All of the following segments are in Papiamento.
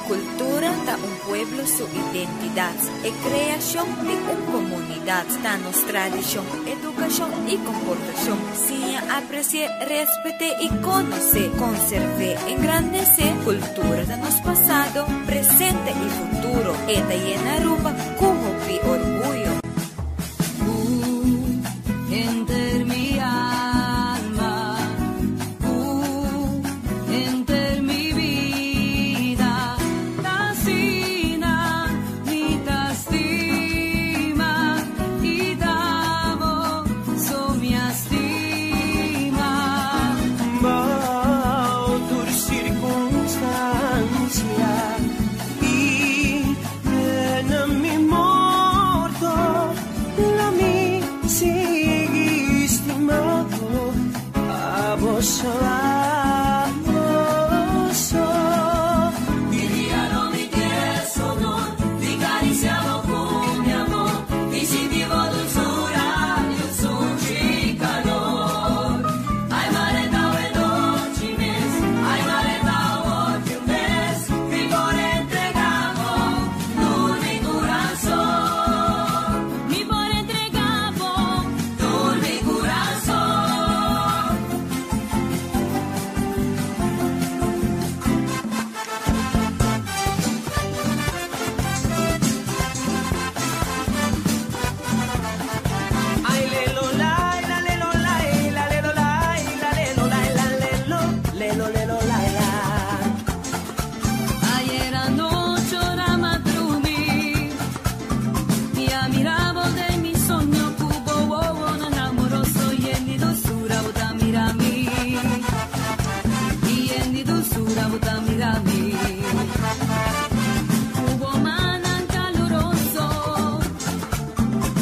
Cultura ta un pueblo su identidad. E creacion di un comunidad. Ta nos tradicion, educacion y comportacion. Siña aprecia, respeta y conoce. Conserva, engrandece. Cultura ta nos pasado, presente y futuro. E ta yena Aruba cu hopi orguyo. Henter mi alma, henter mi bida, t'asina mi ta stima y t'abo so mi a stima. Bou tur circunstancia y na mi morto lo mi sigui stima bo, abo so, abo so. Di dia lo mi kier honor, di caricia bo cu mi amor, y sinti bo dulzura, y un sunchi calor. Ay, mare ta nochi mes, ay, mare ta un bes, mi por entrega bo, tur mi curason. Mi por entrega bo, tur mi curason. Ay, lelo, la, la, lelo, la, la, lelo, la, la, lelo, la, la, lelo, lelo, lelo, la, la. Ayera nochi ora m'a drumi, mi a mira bo den mi soño cu bo wowonan amoroso yen di dulzura bo ta mira mi, yen di dulzura bo ta mira mi. Cu bo mannan caluroso,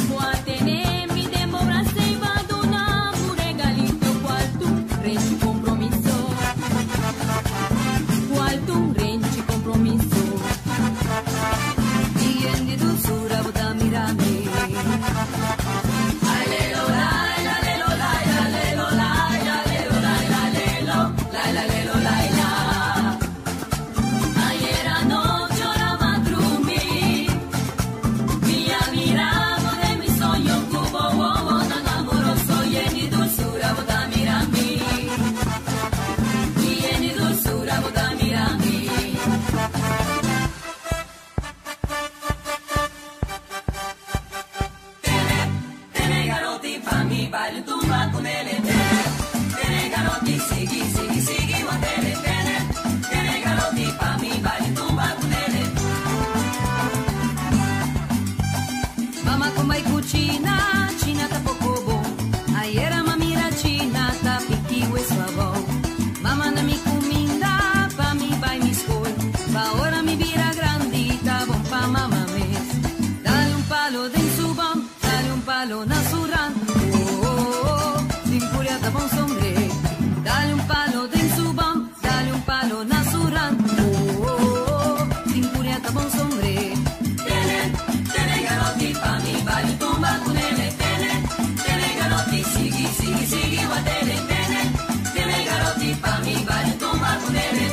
bo a tene mi den bo brasa y b'a duna un regalito cual ta un renchi compromiso, cual ta un renchi compromiso. Yen di dulzura bo ta mira mi. Ay, lelo, la, la, lelo, la, la, lelo, la, la, lelo, la, la, lelo, la, la, lelo, la, la. Ayera nochi ora m'a drumi, mi a mira bo den mi soño cu bo wowonan amoroso yen di dulzura bo ta mira mi, yen di dulzura bo ta mira mi. Tene, tene garoti pa mi baile tumba con ele, tene, tene garoti, sigui, sigui, sigui, tene, tene, tene garoti pa mi baile tumba con ele. Mama con bai cucina, China tampoco bom. Ayera m'a mira China ta piki weso abou. Mama a duna mi cuminda pa mi bai mi scol. Pa ora mi bira grandi, ta bon pa mama mes. Dale un palo den su bom, dale un palo na su rand. Oh, oh, oh, sin furia ta bon sombre. Dale un palo den su bom, dale un palo na su rand. Oh, oh, oh, sin furia ta bon sombre. Tene, tene garoti pa mi baile tumba cu nele. Tene, tene garoti, sigui, sigui, sigui, tene, tene, tene garoti pa mi baile tumba cu nele.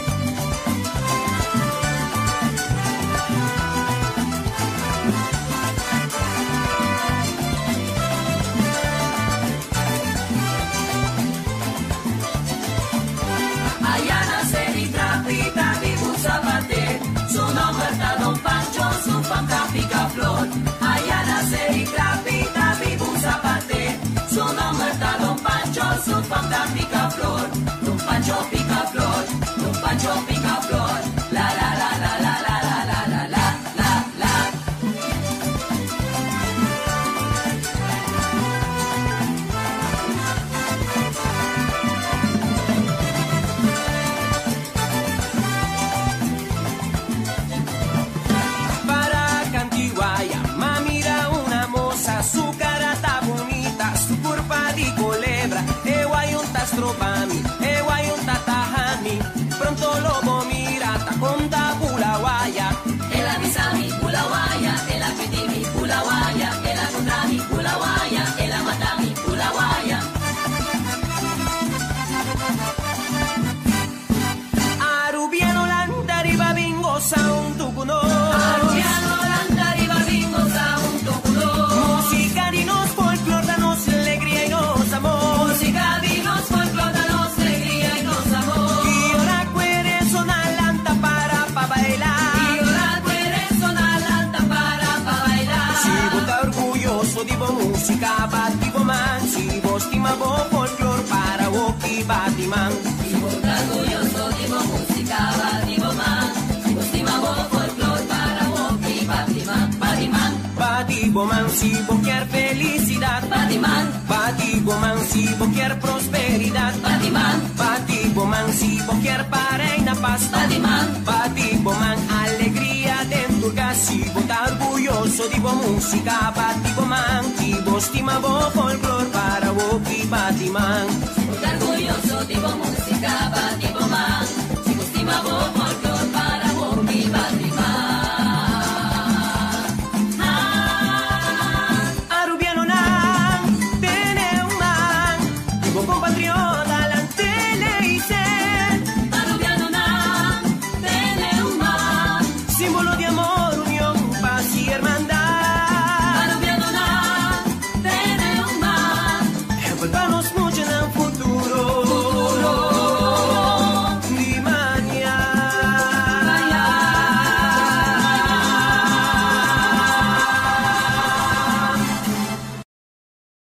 goza huntu ku nos. Arubiano lanta riba bin goza huntu ku nos. Musica di nos folklor da nos alegria y nos amor. Musica di nos folklor da nos alegria y nos amor. Ki ora ku e zona lanta para pa baila. Ki ora ku e zona lanta para pa baila. Si bo ta orguyoso di bo musica, bati bo man. Si bo stima bo folklor, para woki bati man. Si bo ta orguyoso di bo musica, bati bo man. Si bo stima bo folklor, para woki bati man, bati man. Bati bo man si bo kier felicidad. Bati man. Bati bo man si bo kier prosperidad. Bati man. Bati bo man si bo kier pa reina paz. Bati man. Bati bo man alegria den tur cas. Si bo ta orguyoso di bo musica, bati bo man. Si bo stima bo folklor, para woki bati man. Si bo ta orguyoso di bo musica.